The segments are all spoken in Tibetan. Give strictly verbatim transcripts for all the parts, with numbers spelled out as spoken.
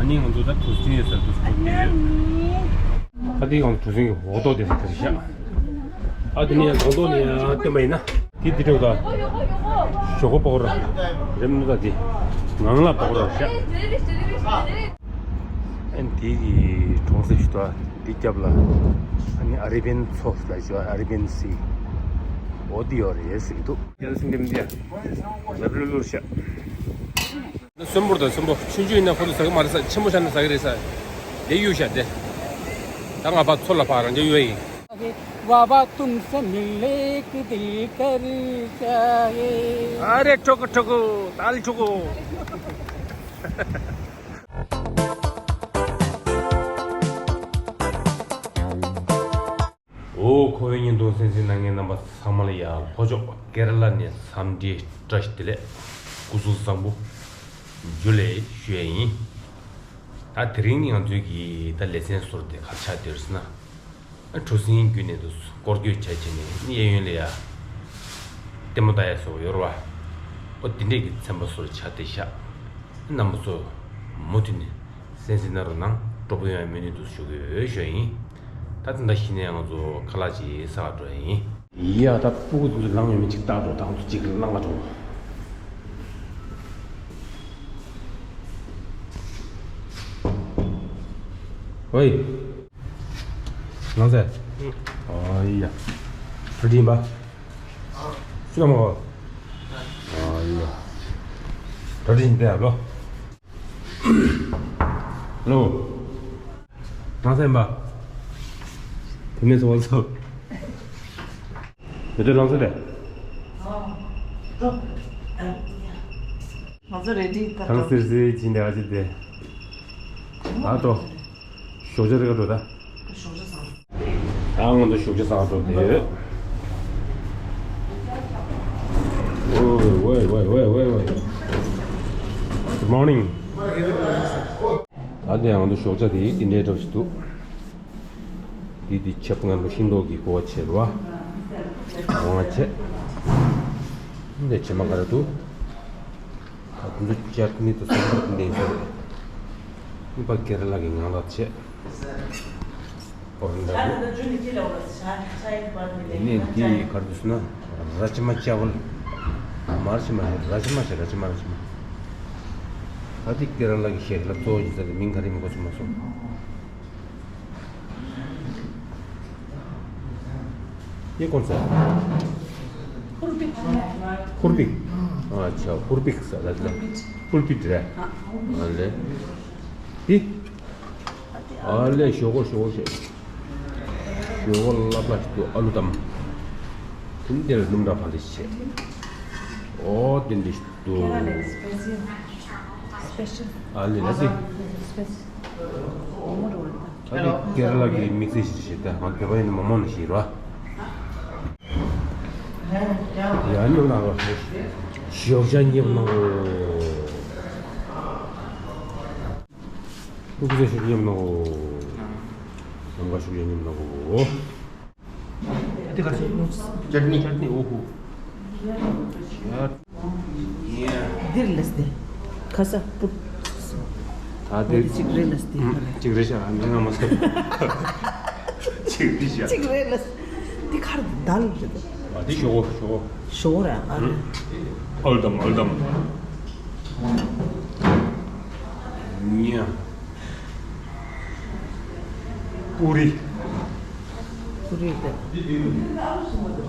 ནི་ང་ཚོ་ད་གྲུ་གཟིངས་ཡོད་སར་དུ་སྐོར་གྱི་ཡོད། ཨ་དེ་ཡང་གྲུ་གཟིངས་ཀྱི་འོག་ཐོག་དེ་ཚོ་དེར་བཞག་ཨ་དེ་ནས་ཡང་སྒང་ཐོག་ནས་ཡང་བསྟན་པ་ཡིན་ན། དེ་དེ་འགྲོ་ད། ཞོགས་པ་པོ་ར། རེམ་ནུ་ད་དེ། ངང་ལ་པོ་ར་བཞག་ཨན་དེ་གི་གྲོང་གསེབ་ཞིག་ཏུ་འདི་རྒྱབ་ལ། ཨ་ནི་ཨ་རི་བན་མཚོ་ལ་ཞུ་ཨ་རི་བན་སི། འོ་དེ་ཡོད་རེད་ཟེར་གི་འདུག་ཡ་སིང་དེ་མི་འདི་ཡ། ལབ་ལུ་ལུ་བཞག་གསོན་པོར་དང་གསོན་པོ་ཆུང་ཆུང་ཡིན་ན་ཁོ་ཚོ་ཟ་གི་མ་རེད་ས། ཆེན་པོ་ཤ་ན་ཟ་གི་རེད་ས། དེ་གཡུག་བཞག་དེ། ད་ང་ཕར་མཚོ་ལ་ཕར་རང་རྒྱ་གཡུག་ཡིན། वाह वाह तुमसे मिलने एक दिल कर जाए। अरे ठुक ठुक ताल ठुक। ཨོ་ཁོ་བོའི་བརྙན་ཐུང་གསན་གཟིགས་གནང་མཁན་རྣམ་པ་ཚང་མ་ལ་ཡ་ལྷོ་ཕྱོགས་ཀེ་ར་ལ་ནས་འཚམས་འདྲི་བཀྲ་ཤིས་བདེ་ལེགས་སྐུ་གཟུགས་བཟང་པོ་ཇུ་ལེ་ཞུ་ཡ་ཡིན། ད་དེ་རིང་ང་ཚོའི་གི་ད་ལེ་ཚན་ཟུར་དེ་ག་ཆགས་བསྡད་ཡོད་ཟེར་ན། གྲུ་གཟིངས་བརྒྱུད་ནས་འདུག་སྐོར་སྐྱོད་བྱས་བྱས་ནས་ནི་གཡས་གཡོན་ལ་ཡ། ལྟད་མོ་ལྟ་ཡ་སོགས་ཡོད་རེད་བ། ཨོ་དེ་འདྲས་ཀྱི་ཚན་པ་ཟུར་ཆགས་བསྡད་ཤག་རྣམ་པ་ཚོ་མུ་མཐུད་ནས་གསན་གཟིགས་གནང་རོགས་གནང་། སྤྲོ་པོ་ཡོང་བའི་སྨོན་འདུན་འདུག་ཞུ་གི་ཡོད་ཞུ་ཡ་ཡིན། ད་ད་ལྟ་གཞི་ནས་ང་ཚོ་ཁ་ལག་ཅིག་ཟ་ག་འགྲོ་ཡ་ཡིན། ཡ་ད་སྤུ་གུ་དེ་ཚོ་ལངས་ཡོད་མེད་ཅིག་བལྟ་འགྲོ། ད་ང་ཚོ་ཅིག་ལངས་ག་འགྲོ། ཝེ། ལངས་ཟེར། ཨ་ཡ། གྲ་སྒྲིག་ཡིན་པ། ཤི་ལ་མ་གོ། ཨ་ཡ། གྲ་སྒྲིག་ཡིན་པས་ལོ། ལོ། ལངས་ཟེར་ཡིན་པ། དེ་ནས་སོང་ཚོ། མི་དེ་ལངས་ཟེར་ཏེ། ང་ཚོ་རེ་ཌི་ད་ཐང་སིར་སིར་ཅིན་དེ་ཨ་ཅི་དེ། ཨ་ཏོ། ཞོགས་ཇ་རེ་ག་འགྲོ་ད། ཞོགས་ཇ་ཟ། ཨ་ང་ཚོ་ཞོགས་ཇ་ཟ་འགྲོ་དེ། ཝེ་ཝེ་ཝེ་ཝེ་ཝེ། Good morning. ད་དེ་ང་ཚོ་ཞོགས་ཇ་དེ་དེ་འདྲའི་འདྲ་ཞིག་འདུག་འདི་འདི་ཆབ་ང་ཚོ་ཤིང་ཏོག་གི་ཀོ་བ་བྱས་རོ། ཀོ་བ་བྱས། འདི་ཕྱེ་མ་ག་རེ་འདུག་ད་དེ་ཚོ་ཅར་ནི་དང་སོགས་པ་འདི་འདྲ་ཡིན་ས་རེད། གཉིས་པ་ཀེ་ར་ལ་གི་ངང་ལག་བྱས། ཨོ་རེད་འདྲ་འདུག་ནས་འདི་ག་རེ་འདུག་ཟེར་ན། ར་ཅི་མ་ཅ་བལ། མ་ར་ཅི་མ་རེད། ར་ཅི་མ་ཞེས་ར་ཅི་མ་ར་ཅི་མ། ད་འདི་ཀེ་ར་ལ་གི་ཞལ་ལག་གཙོ་བོ་ཡིན་ས་རེད། མིང་ག་རེ་མི་གོ་ཚོད་མ་སོང་། ཡེ་ཀོན་ས། ཧུར་པིག་ཧུར་པིག་ཨ་ཆ་ཧུར་པིག་ས་ལ་ལ། ཧུར་པིག་རེད། ཨ་ལེ། འདི། ཨ་ལེ་ཞོག་གོ་ཞོག་གོ་ཞེས། ཞོག་གོ་ལབ་ལ་ཞིག་ཏུ་ཨ་ལུ་དམ། དེ་འདི་ལ་སྣུམ་འདྲ་གང་དེ་ཞེས། ཨོ་དེ་འདི་ཞིག་ཏུ། ཨ་ལེ་ལ་སི། ཨ་ལེ་ཀེ་ར་ལ་གི་དམིགས་བསལ་ཞིག་ཞེས་ད་ང་བོད་པ་ཡིན་ན་མོག་མོག་ནི་ཞིག་རོ། ཡ་ཉོ་ན་རོ། ཞོགས་ཇ་ཉོ་ན་རོ། ཨུ་ཀུ་ཟེ་ཤུགས་ཉམས་ནོ། ནམ་མཁའ་ཤུགས་ཉམས་ནོ། དེ་ག་ཚོད་ནོ། ཅར་ནི། ཅར་ནི་ཨོ་ཧུ། ཡ། འདིར་ལས་ཏེ། ཁ་ས་པུ། ད་དེ་ཅིག་རེ་ལས་ཏེ། ཅིག་རེ་ཤ་ཨ་མི་ང་མ་སོ། ཅིག་རེ་ཤ། ཅིག་རེ་ལས། འདི་ཁར་དལ་རེད། ཨ་འདི་ཞོག་ཞོག་ཞོག་ར་ཨ་རེད། ཨོལ་དམ་ཨོལ་དམ། ཉ། པུ་རི། པུ་རི་དེ།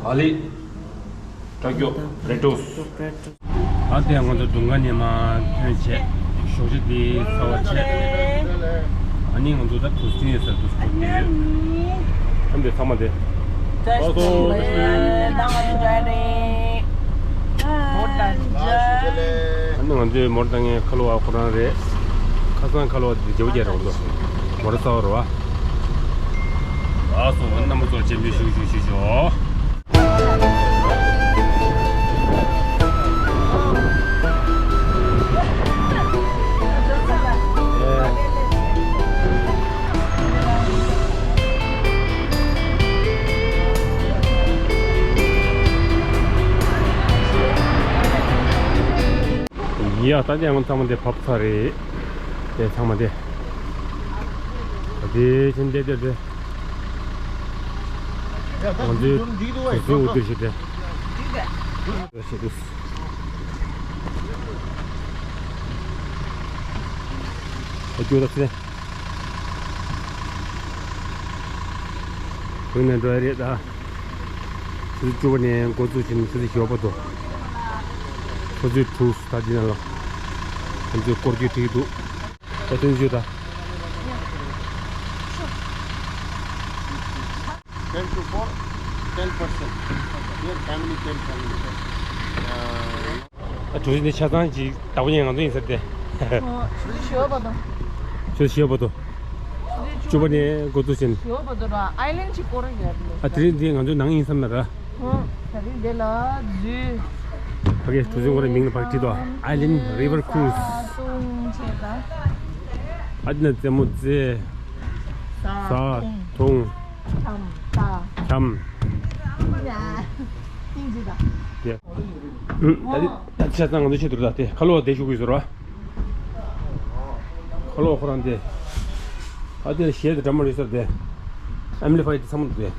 ཨ་ལི། ཏྲ་ཀྱོ་བྷི་རེ་ཏོས། ཨ་དེ་ང་ཚོ་དུང་དཀར་ནས་མར་ཐོན་བྱས། ཞོགས་ཇ་དེ་ཟ་བ་བྱས། ཨ་ནི་ང་ཚོ་ད་གྲུ་གཟིངས་ཡོད་སར་དུ་སྐོར་གྱི་ཡོད། ཨ་འདི་ཚང་མ་དེ། ཨ་ནི་ང་ཚོའི་མོ་ཊ་ངའི་ཁ་ལོ་བ་ཁོ་རང་རེད། ཁ་སང་ཁ་ལོ་བ་དེ་རྒྱབ་རྒྱབ་རོགས་ཚོ། མོ་ཊ་ཚ་བ་རོ་བ། ཨ་སོ་རྣམ་པ་ཚོར་སྤྱན་འབུལ་ཞུ་ཞུ་ཞུ་ཞུ། ཡ་ད་ལྟ་ཡང་ཚང་མ་དེ་བབས་ཚར་རེད། དེ་ཚང་མ་དེ། དེ་ཕྱིན་བལྟས་བལྟས་ཏེ། ང་ཚོའི་དུས་ཚོད་འུ་དུས་ཤིག་སྟེ། ཞེས་དུས། ཨ་ཅོ་ད་ཚེ། ཁོས་ནས་འགྲོ་ཡ་རེད་ད། ཆུ་ཚོད་བཅུ་པ་ནས་འགོ་བཙུགས་ཕྱིན་ཆུ་ཚོད་བཞི་པ་བར་དུ། ཆུ་ཚོད་དྲུག་ད་འདི་ན་ལ། ཁོང་ཚོས་སྐོར་སྐྱོད་ཁྲིད་ཀྱི་འདུག་ད་དོན་བརྗོད་དང་། Ten to four, ten person. Here family, ten family. ཨ་གྲུ་བཞི་འདི་ཆ་ཚང་ཅིག་བདག་པོ་ཉན་ང་ཚོ་ཡིན་ཟེར་ཏེ། ཨོ། ཆུ་ཚོད་བཞི་པ་དང་། ཆུ་ཚོད་བཞི་པ་དང་། ཆུ་ཚོད་བཅུ་པ་ནས་འགོ་འཛུགས་ཕྱིན། བཞི་པ་དང་ར་ཨའི་ལན་ཅིག་སྐོར་ཡོད་རེད། ཨ་དེ་རིང་འདི་ང་ཚོའི་ནང་ཡིན་བསམ་ན་ར། ད་རིང་འདི་ལ་འཛུལ། ཕ་གི་གྲུ་གཟིངས་ཁོ་རའི་མིང་ལ་ཕར་བྲིས་འདུག Island River Cruise། ཨ་འདི་ན་རྩེད་མོ་རྩེ། ཟ་འཐུང་འཁྱམ་ད་འཁྱམ། ཡ། ཏིང་ཙི་ད། ཡ། ད་ཆ་ཚང་ང་ཚོ་ཆེད་དུ་ད་དེ་ཁ་ལོ་བ་དེ་ཞུ་དགོས་ཟེར་བ། ཁ་ལོ་བ་ཁོ་རང་དེ། ཨ་དེ་གཞས་དེ་འདྲ་མ་རེད་ཟེར་དེ། ཨེམ་པི་ལི་ཕའི་དེ་ཚང་མ་འདུག་དེ།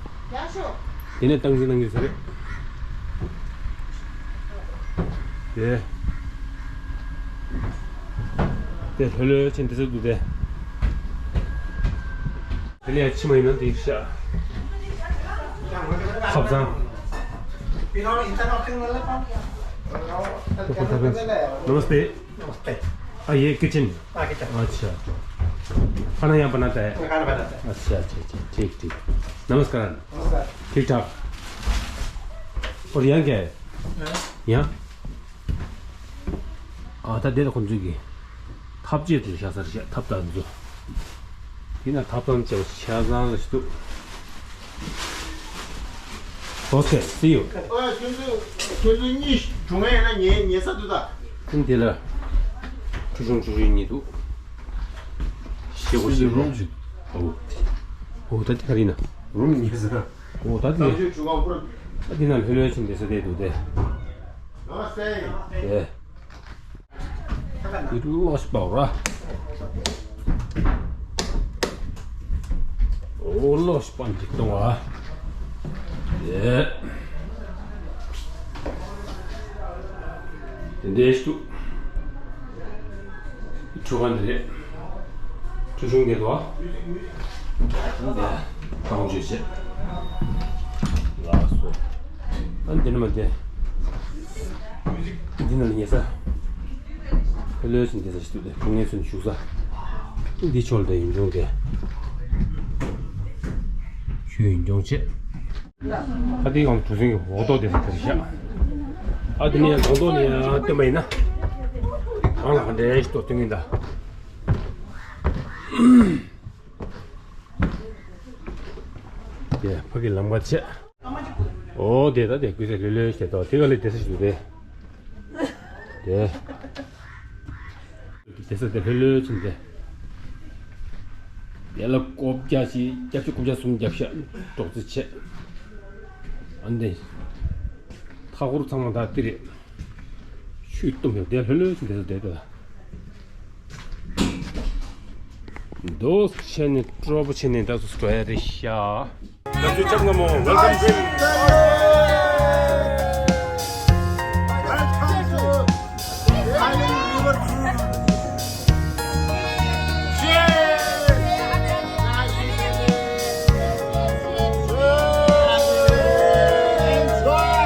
དེ་ནས་སྟངས་འཛིན་གནང་གི་ཟེར་རེད། དེ། དེ་ལྷོད་ལྷོད་ཕྱིན་དེ་ཚོ་འདུག་དེ། དེ་ལས་ཕྱི་མ་ཡིན་ན་དེ་ཤ། ཁབ་ཚང་། नमस्ते। नमस्ते। आ, ये किचन। हाँ, किचन। अच्छा। खाना यहाँ बनाता है? खाना बनाता है। अच्छा, अच्छा, अच्छा। ठीक, ठीक। नमस्कार। नमस्कार। ठीक ठाक। और यहाँ क्या है? हाँ? यहाँ? ཨ་ད་དེ་ལ་ཁོང་ཚོས་ཀྱི་ཐབ་ཅེས་དུ་བཞག་ས་རེད་ཤག་ཐབ་དང་འདི་ཚོ། དེ་ན་ཐབ་ཚང་བྱས་པ་ཆ་ཚང་རེ་ཞིག་འདུག Okay, see you. ཨ་ཁྱོད་ཚོ་ཁྱོད་ཚོ་གཉིས་གྲོངས་ཡས་ན་ཉེ་ཉེ་ས་འདུག་ད། ཨིན་དེ་ལ་ཁྲུ་ཆུང་ཁྲུ་ཆུང་གཉིས་འདུག་ཞེ་གོ་ཞེ་གོ་རུམ་ཞིག་ཨོ། ཨོ་ད་དེ་ག་རེ་ཡིན་ན། རུམ་ཉེ་ས། ཨོ་ད་དེ། ད་ཁྱོད་ཆུ་ཁང་པུར། ད་དེ་ན་ལྷོད་ལྷོད་ཕྱིན་དེ་ས་དེ་འདུག་དེ། དེ། ཡིད་ལོག་པའོ་ར། འོ་ལོག་པ་འཇིག་གཏོང་བ། ཡེ། དེ་འདྲས་ཤུ། ཁྲུ་གང་འདི་རེད། ཁྲུ་ཆུང་འདི་དོ། འདི་གང་བྱོས་བྱེད། ལགས་སོ། ཨ་འདི་ནི་མ་འདི། འདི་ནི་ཉེ་ས། ལོས་ཟིན་འདི་ས་ཞིག་ཏུ་དེ་ཁོང་ངེས་སུ་བཞུགས་ས། འདི་ཆོལ་དེ་ཡིན་ཆུང་དེ། ཆུ་ཡིན་ཆུང་བྱེད། ཨ་དེའི་སྒང་གྲུ་གཟིངས་ཀྱི་འོག་ཐོག་དེ་ཚོ་དེར་བཞག་ཨ་དེ་ནས་སྒང་ཐོག་ནས་ཡང་སྟོན་པ་ཡིན་ན། གང་ལ་ག་འདྲའི་ཞིག་ཏུ་སྟོན་གྱིན་གདའ། དེ་ཕ་གི་ལམ་ཁ་ཆེ། ཨོ་དེ་ད་དེ་ཀུན་གསལ་ལོས་ལོས་ཞེས་ཏོ་དེ་ག་ལས་དེ་ས་ཞིག་རེད། དེ། དེ་ས་དེ་ལྷོད་ལྷོད་ཕྱིན་ཏེ། དེ་ལ་ཀོ་བརྒྱ་ཞིག་བརྒྱད་ཅུ་ཀོ་བརྒྱ་སུམ་བརྒྱ་ཤ་འདྲོག་རྩིས་བྱས། ཨ་འདི། མཐའ་འཁོར་ཚང་མ་ད་འདི་རེད། ཆུས་བཏུམས་ཡོད་དེ་ལྷོད་ལྷོད་ཕྱིན་ཏེ་ས་དེ་ད། འདུག་བྱས་ནས་སྤྲོ་པོ་བྱས་ནས་ད་སུ་འགྲོ་ཡ་རེད་ཤག་ད་ཚོས་ཆབ་སྔ་མོ་welcome drink. Welcome to Island River Cruise. Cheers! Enjoy!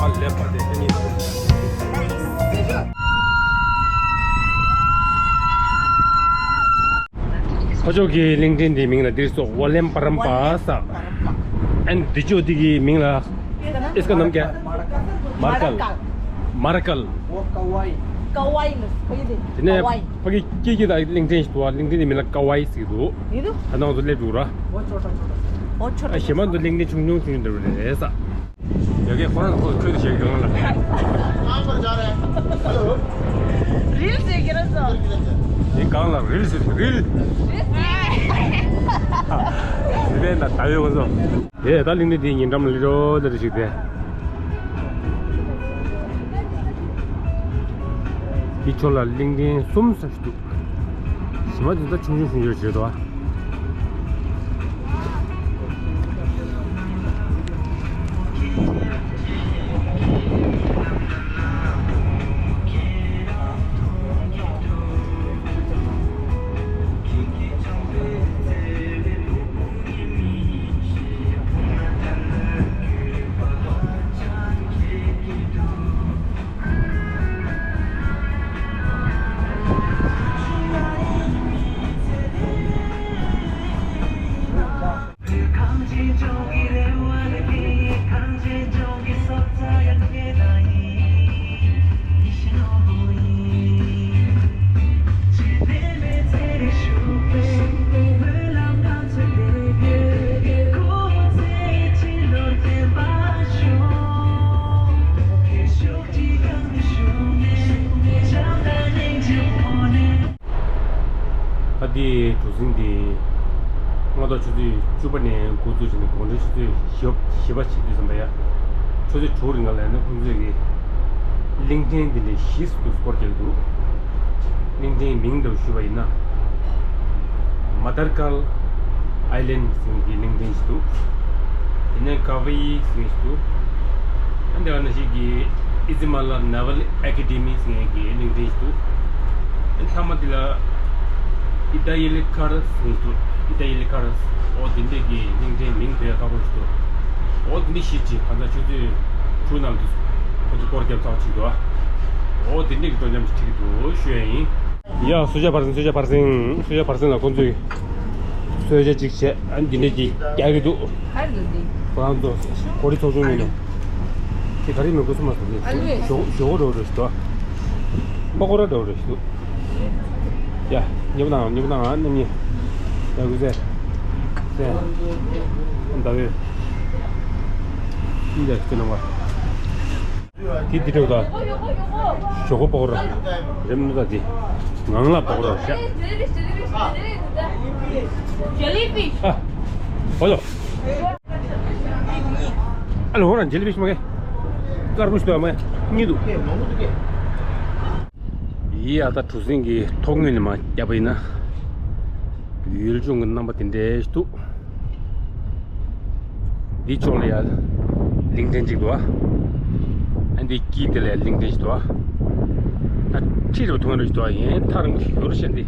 ཨ་ལེ་པ་དེ་ནི། ཕ་ཕྱོགས་ཀྱི་གླིང་ཕྲན་འདིའི་མིང་ལ་འདིར་སོགས་ཝ་ལེམ་པ་རམ་པ་ས། ཨན་འདི་ཕྱོགས་འདི་གི་མིང་ལ་ཨིས་ཀ་ནམ་ཀྱ། མར་ཀལ། མར་ཀལ། ཀ་ཝའི། ཀ་ཝའི་ནི་ཕ་གི་དེ། དེ་ནས་ཀ་ཝའི། ཕ་གི་སྐད་ཀྱི་ད་གླིང་ཕྲན་ཞིག་འདུག་བ། གླིང་ཕྲན་དེ་མིང་ལ་ཀ་ཝའི་ཟེར་གྱི་འདུག་ཡིན་འདུག་ད་ནང་དུ་སླེབས་འདུག་ར། ཨོ་ཆོ་ཆོ་ཆོ་ཆོ། ཨོ་ཆོ་ཆོ། ཨ་གཞན་མ་འདུག་གླིང་ཕྲན་ཆུང་ཆུང་ཆུང་ཆུང་འདྲ་བ་རེད་ས། ཡ་གི་ཁོ་རང་ཁོ་ཁྱོད་ཀྱི་ཞིག་གང་ལ། རིལ་ཟེར་གྱི་ར་ས། དེ་གང་ལ་རིལ་ཟེར་རིལ། རིལ་ཟེར། དེ་ནས་ད་ད་ཡོད་གོ་སོ། དེ་ད་གླིང་ཕྲན་དེའི་ཉེ་འགྲམ་ལ་ལི་རོ་ལི་རོ་ཞིག་དེ། འདི་ཕྱོགས་ལ་གླིང་ཕྲན་གསུམ་ཙམ་ཞིག་འདུག་གཞན་པ་དེ་ཚོ་ཆུང་ཆུང་ཆུང་ཆུང་བྱས་འདུག་ཨ། ད་ལྟའི་གྲུ་གཟིངས་འདི་སྔ་དྲོ་ཆུ་ཚོད་བཅུ་པ་ནས་འགོ་བཙུགས་བྱས་ནས་དགོང་དྲོ་ཆུ་ཚོད་བཞི་བཞི་པ་བྱེད་དུས་ཙམ་པ་ཡ། ཆུ་ཚོད་དྲུག་རིང་ག་ལ་ཡིན་ན་ཁོང་ཚོས་ཀྱི་གླིང་ཕྲན་འདི་འདྲའི་བཞི་ཙམ་སྐོར་རྒྱག་གི་འདུག་གླིང་ཕྲན་མིང་འདྲ་བོ་ཞུས་པ་ཡིན་ན། མ་དར་ཀལ་ཨའི་ལན་ཟེར་མཁན་གྱི་གླིང་ཕྲན་ཞིག་འདུག་དེ་ནས་ཀ་ཝེ་ཡི་ཟེར་མཁན་ཞིག་འདུག་ཨ་འདི་ག་ནང་བཞིན་གྱི་ཨི་ཛི་མ་ལ་ནེ་ཝལ་ཨེ་ཀ་ཌེ་མི་ཟེར་མཁན་གྱི་གླིང་ཕྲན་ཞིག་འདུག་ཨ་མཐའ་མ་འདི་ལ་ཨི་ཏ་ཡི་ལི་ཁ་ར་ཟེར་མཁན་ཞིག་འདུག་ཨི་ཏ་ཡི་ལི་ཁ་ར། འོ་འདི་འདྲས་ཀྱི་གླིང་ཕྲན་མིང་བོད་ཁ་པོ་ཞིག་འདུག་འོ་འདི་འདྲས་ཞིག་ཅིག་གང་ལྟར་ཆུ་ཚོད་དྲུག་ནང་དུ་ཁོ་ཚོ་སྐོར་རྒྱབ་ཚར་བ་ཞིག་འདུག་འོ་འདི་འདྲས་ཀྱི་སྤྲོ་འཆམ་ཞིག་ཁྲིད་ཀྱི་འདུག་ཞུ་ཡ་ཡིན། ཡ། སུ་ཇཱ་བར་སེང་། སུ་ཇཱ་བར་སེང་། སུ་ཇཱ་བར་སེང་ལ་ཁོང་ཚོས་གསོལ་ཇ་གཅིག་བྱས། ཨ་འདི་འདྲས་ཅིག་རྒྱག་གི་འདུག་ག་རེ་འདུག་འདི། ཁོ་རང་ཚོ་གོ་རི་ཚོགས་ཆུང་ངོས་ནས་དེ་ག་རེ་མི་དགོས་སུ་མ་སོང་། ཨ་ལུ། ཞོ་ཞོ་གོ་འདྲ་བོ་འདྲ་ཞིག་འདུག་པ་ཀོ་ར་འདྲ་བོ་འདྲ་ཞིག་འདུག་ཡ། མཉེས་པོ་གནང་། མཉེས་པོ་གནང་། ཨ་ནི་མཉེས། ཡ། ཀུ་ཟེ། ཟེ། ཟླ་བའི། འདི་འདྲ་ཞིག་གནང་བ། དེ་འདི་འདྲ་ད། ཞོག་ཁོག་པོ་ར། རེམ་ནུ་ད་དེ། ངང་ལ་པོ་ར་ཤ། ཨ། ཨོ་ལོ། ཨ་ལོ་ཧོ་ར་ཇེ་ལི་ཕིཤ་མ་གེ། དཀར་པོ་ཞིག་འདུག་ཨ་མ། གཉིས་འདུག་ཡི་ཨ་ད་གྲུ་གཟིངས་ཀྱི་ཐོག་ངོས་ནས་མར་བརྒྱབ་པ་ཡིན་ན། ཡུལ་ལྗོངས་ཀྱི་རྣམ་པ་དེ་འདྲ་ཞིག་འདུག་འདི་ཕྱོགས་ལ་ཡ་གླིང་ཕྲན་གཅིག་འདུག་ཨ། ཨ་འདི་དཀྱིལ་དེ་ལ་ཡ་གླིང་ཕྲན་ཞིག་འདུག་ཨ། ད་ཁྲི་རུ་མཐོང་རུ་ཞིག་འདུག་ཨ། ཡན་ཐག་རིང་པོ་ཞིག་ཡོད་རེད་ཤག་འདི།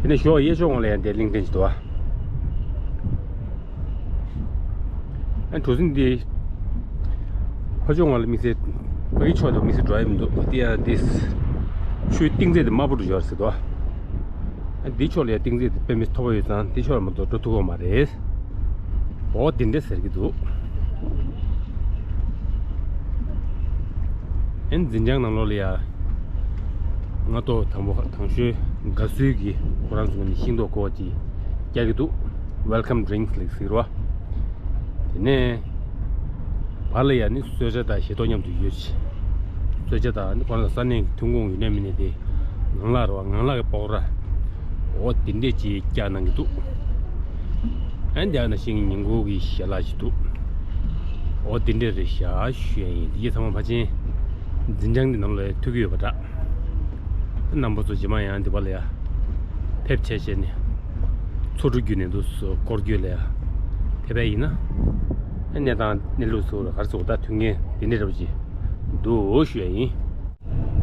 དེ་ནས་ཞོགས་གཡས་ཕྱོགས་ངོས་ལ་ཡ་འདི་གླིང་ཕྲན་ཞིག་འདུག་ཨ། ཨ་གྲུ་གཟིངས་འདི་ཕ་ཕྱོགས་ངོས་ལ་དམིགས་བསལ། ཕ་གི་ཕྱོགས་དེ་དམིགས་བསལ་འགྲོ་ཡ་མི་འདུག་འདི་ཡ་འདི་ཆུའི་གཏིང་ཚད་དེ་དམའ་པོ་འདྲ་ཡོད་རེད་ཟེར་འདུག་ཨ། འདི་ཕྱོགས་ལ་ཡ་གཏིང་ཚད་དེ་དཔེ་མི་མཐོ་པོ་ཡོད་ཙང་འདི་ཕྱོགས་ལ་མ་གཏོགས་འགྲོ་ཐུབ་ཀྱི་མ་རེད། འོ་འདི་འདྲ་ཟེར་གྱི་འདུག་ཨན་འཛིན་གྲྭའི་ནང་ལོགས་ལ་ཡ་སྔ་ཐོག་དང་པོ་དང་ཤོས་དགའ་བསུའི་གི་ཁོ་རང་ཚོ་ནས་ཤིང་ཏོག་སྐོར་ཅིག་རྒྱག་གི་འདུག Welcome drinks ལེགས་ཟེར་བ། དེ་ནས་བར་ལ་ཡ་ནི་གསོལ་ཇ་དང་ཞལ་ཏོག་མཉམ་དུ་ཡོད་ཅིང་། གསོལ་ཇ་དང་ནི་ཁོ་རང་ས་གནས་ཀྱི་ཐོན་ཁུངས་ཡོད་ན་མིན་ན་དེ། ངང་ལག་རེད་བ། ངང་ལག་གི་པོག་ར། འོ་དེ་འདྲས་ཅིག་བཀྱག་གནང་གི་འདུག་ཨ་འདི་ཨ་ན་ཤིང་ཉིན་གུང་གི་ཞལ་ལག་ཅིག་འདུག་འོ་དེ་འདྲས་རེད་ཤག་ཞུ་ཡ་ཡིན། དེ་ཚང་མ་ཕལ་ཆེར་འཛིན་གྲྭ་འདི་ནང་ལ་ཐུག་གི་ཡོད་པ་འདྲ། རྣམ་པ་ཚོ་རྗེས་མ་ཡང་འདི་པ་ལ་ཡ་ཕེབས་བྱས་བྱས་ནས་ཚོགས་དྲུག་བརྒྱུད་ནས་འདུག་སྐོར་བརྒྱུད་ལ་ཡ་ཕེབས་པ་ཡིན་ན། གནས་སྟངས་གནས་ལུགས་སུ་ག་རེ་ཟེར་དགོས། ད་ཐུགས་འགན་དེ་འདྲ་འདྲ་པོ་ཅིག་འདུག་ཞུ་ཡ་ཡིན།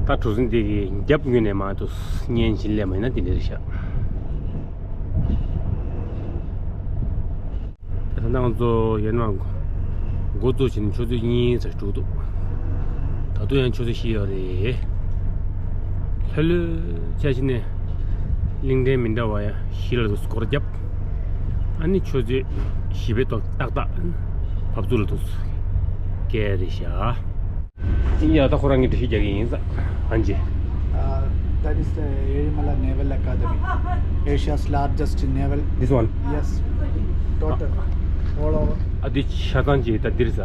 ད་གྲུ་གཟིངས་འདི་གི་རྒྱབ་ངོས་ནས་མར་དུ་བརྙན་བྱིན་ལས་མ་ཡིན་ན་འདི་འདྲ་རེད་ཤག་ད་ལྟ་ང་ཚོ་ཡོད་ན་འགོ་བཙུགས་བྱས་ནས་ཆུ་ཚོད་གཉིས་ཙམ་འགྲོ་འདུག་ད་དུང་ཡང་ཆུ་ཚོད་བཞི་ཡོད་རེད། ལྷོད་ལྷོད་ཆ་བཞག་ནས་གླིང་ཕྲན་མི་འདྲ་བ་ཡ་བཞི་ལ་དུ་སྐོར་བརྒྱབ། ཨ་ནི་ཆུ་ཚོད་བཞི་པའི་ཐོག་ཏག་ཏག་བབས་ཚུགས་ལ་དུ་སྐྱེལ་རེད་ཤག་ཡ། ད་ཁོ་རང་གིས་འགྲེལ་བཤད་རྒྱག་གི་ཡིན་ས། ཨན་ཇི། Uh, that is the Erimala Naval Academy, Asia's largest naval. This one? Yes. Total. All over. ཨ་འདི་ཆ་ཚང་ཅིག་ད་འདིར་ས།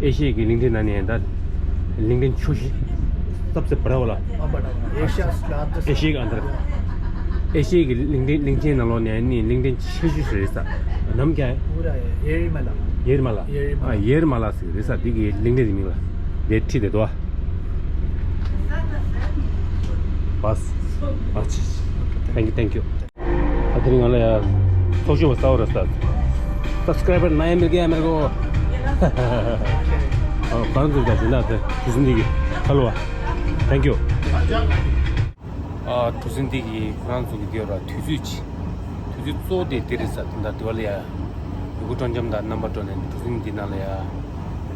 ཨེ་ཤི་ཡའི་གི་གླིང་ཕྲན་ནང་ནས་ད་གླིང་ཕྲན་ཆུང་ཤོས་སབ་སེ་བ་ར་བ་ལ། Asia's largest. ཨེ་ཤི་ཡའི་གི་ཨ་འདིར། ཨེ་ཤི་ཡའི་གི་གླིང་ཕྲན་གླིང་ཕྲན་ནང་ལོགས་ནས་ནི་གླིང་ཕྲན་ཆེ་ཤོས་སུ་རེད་ས། ནམ་རྒྱ། Pura Erimala. ཡེར་མ་ལ། ཡེར་མ་ལ། ཡེར་མ་ལ། ཨ་ཡེར་མ་ལ་ཟེར་རེད་ས། འདི་གི་གླིང་ཕྲན་གྱི་མིང་ལ་དེ་ཁྲིད་དེ་འདུག་ཨ། Bus. ཨ་ཅི། Thank you, thank you. ཨ་དེ་རིང་ང་ལ་ཡ་ཚོགས་ཞུགས་པ་གསར་པ་རེད་ས། Subscriber ནང་ཡ་མེད་ཀྱི་ཡ་མེད་གོ། ཨ་ཁོ་རང་ཚོ་ད་དེ་འདྲ་དེ་དུས་ཚོད་འདི་གི་ཁ་ལོ་བ། Thank you. ཨ་གྲུ་གཟིངས་འདི་གི་ཁོ་རང་ཚོ་གི་འདི་ཡོད་ར། དུས་ཚོད་ཅི། དུས་ཚོད་གཙོ་བོ་དེ་འདི་རེད་ས། དེ་འདྲ་དེ་བ་ལ་ཡ་ཡུ་གུ་སྤྲོ་འཆམ་དང་རྣམ་པ་སྤྲོ་ནས་གྲུ་གཟིངས་འདི་ནང་ལ་ཡ་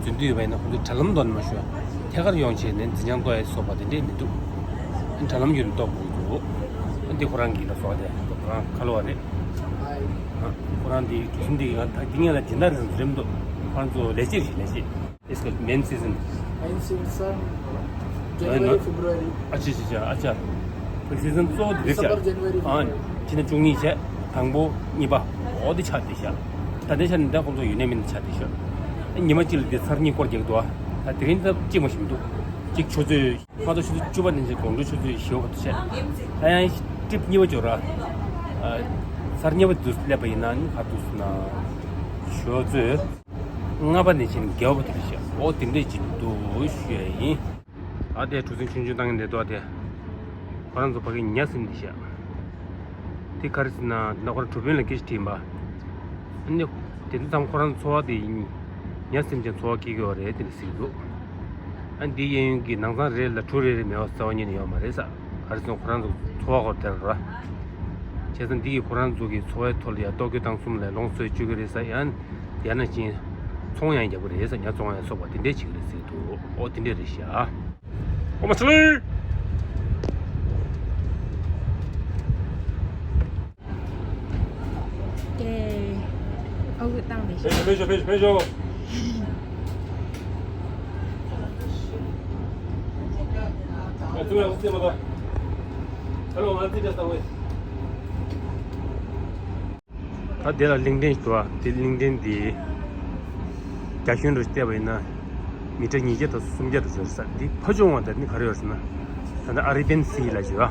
འཛུལ་འདོད་ཡོད་པ་ཡིན་ན་ཁོ་ཚོས་དྲ་ལམ་ཐོག་ནས་མ་ཞུ་བ། ཐད་ཀར་ཡོང་བྱས་ནས་འཛིན་བྱང་ལྟོ་ཡ་སོགས་པ་དེ་འདྲས་མི་འདུག་ཨ་དྲ་ལམ་བརྒྱུད་ནས་ལྟོ་དགོས་འདུག་ཨ་འདི་ཁོ་རང་གི་ལ་སོགས་དེ་ཁོ་རང་ཁ་ལོ་བ་རེད། ཨ་ཁོ་རང་འདི་གྲུ་གཟིངས་འདི་གི་ང་ད་འདི་ངས་ལ་སྦྱིན་བདག་རེད་ཟེར་རེད་མི་འདུག་ཁོ་རང་ཚོ་ལས་བྱེད་རེད། ལས་བྱེད། It's called main season. Main season, January, February. ཨ་ཅི་ཅི་ཅི་ཨ་ཅག Peak season གཙོ་བོ་འདི་རེད་ཤག December, January, February. ཨ་ཕྱི་ཟླ་བཅུ་གཉིས་བྱས། དང་པོ་གཉིས་པ་འོ་དེ་ཆགས་བསྡད་ཤག་ད་ལྟའི་ཆ་ནས་ད་ཁོང་ཚོ་ཡུན་ནན་མིན་ཆགས་བསྡད་ཤག་ཉི་མ་གཅིག་ལ་དེ་ཚར་གཉིས་སྐོར་རྒྱག་འདུག་ད་དེ་རིང་ད་གཅིག་མ་ཤེས་མི་འདུག་གཅིག་ཆུ་ཚོད་མ་གཏོགས་ཆུ་ཚོད་བཅུ་པ་ནས་བྱས་དགོང་དྲོ་ཆུ་ཚོད་བཞི་པ་བར་དུ་བྱས། ད་ཡང་ཊིབ་གཉིས་པ་འབྱོར་ར། ཨ་ཚར་གཉིས་པ་དུ་སླེབས་པ་ཡིན་ན་ནི་ག་དུས་སུ་ན་ཆུ་ཚོད། ལྔ་པ་ནས་བྱས་ནས་བརྒྱད་པ་དེ་རེད་ཤག་འོ་དེ་འདྲས་ཅིག་འདུག་ཞུ་ཡ་ཡིན། ཨ་དེ་གྲུ་གཟིངས་ཆུང་ཆུང་བཏང་གི་འདུག་དེ། ཁོ་རང་ཚོ་ཕ་གི་ཉ་ཟིན་འདི་ཤག་དེ་ག་རེ་ཟེར་ན་ད་ཁོ་རང་གྲུ་དཔོན་ལ་སྐད་ཆ་དྲིས་པ། ཨ་ནི་དེ་ཚོ་ཚང་ཁོ་རང་ཚོ་འཚོ་བ་དེ་ཡིན། ཉ་ཟིན་ཅན་འཚོ་བ་སྐྱེལ་གི་ཡོད་རེད་དེ་འདྲ་ཟེར་གི་འདུག་ཨ་འདི་གཡས་གཡོན་གྱི་ནང་ཚང་རེ་ལ་གྲུ་རེ་རེ་མེད་པ་རྩ་བ་ཉིད་ནས་ཡོད་མ་རེད་ས། ག་རེ་ཟེར་ན་ཁོ་རང་ཚོ་འཚོ་བ་སྐོར་དེར་ར། བྱས་ཙང་འདི་གིས་ཁོ་རང་ཚོ་གི་འཚོ་བའི་ཐོག་ལ་ཡ་ལྟོ་གོས་བཏང་གསུམ་ལ་ལོངས་སྤྱོད་བཅུག་གི་རེད་ས། ཡང་ཡང་ན་ཅིན་ཚོང་ཡང་རྒྱག་གི་རེད་ས། ཉ་བཙོང་ཡང་སོགས་པ་དེ་འདྲས་བྱེད་ཀྱི་རེད་ཟེར་འདུག་ཨོ་དེ་འདྲས་རེད་ཤག་ཨོ་མ་ཚ་ལེ། ཀེ། ཨོ་གི་བཏང་དེ་ཤག་ཕེབས་ཤོག་ཕེབས་ཤོག་ཕེབས་ཤོག་ཕེབས་ཤོག་ཨ་ཙི་མ་ཙི་མ་ད། ཧེ་ལོ། ང་ཙི་ཏྲ་ས་ཝེ། ད་དེ་ལ་གླིང་ཕྲན་ཞིག་འདུག་ཨ། དེ་གླིང་ཕྲན་དེ་རྒྱ་ཁྱོན་རུ་བལྟས་པ་ཡིན་ན་མི་ཊར་ཉིས་བརྒྱ་དང་སུམ་བརྒྱ་དུ་ཡོད་ས། འདི་ཕ་ཆུང་བ་དེ་ནི་ག་རེ་ཡོད་ཟེར་ན། ད་ལྟ་ཨ་རེ་བི་ཡན་སི་ལ་བརྗོད་ཨ།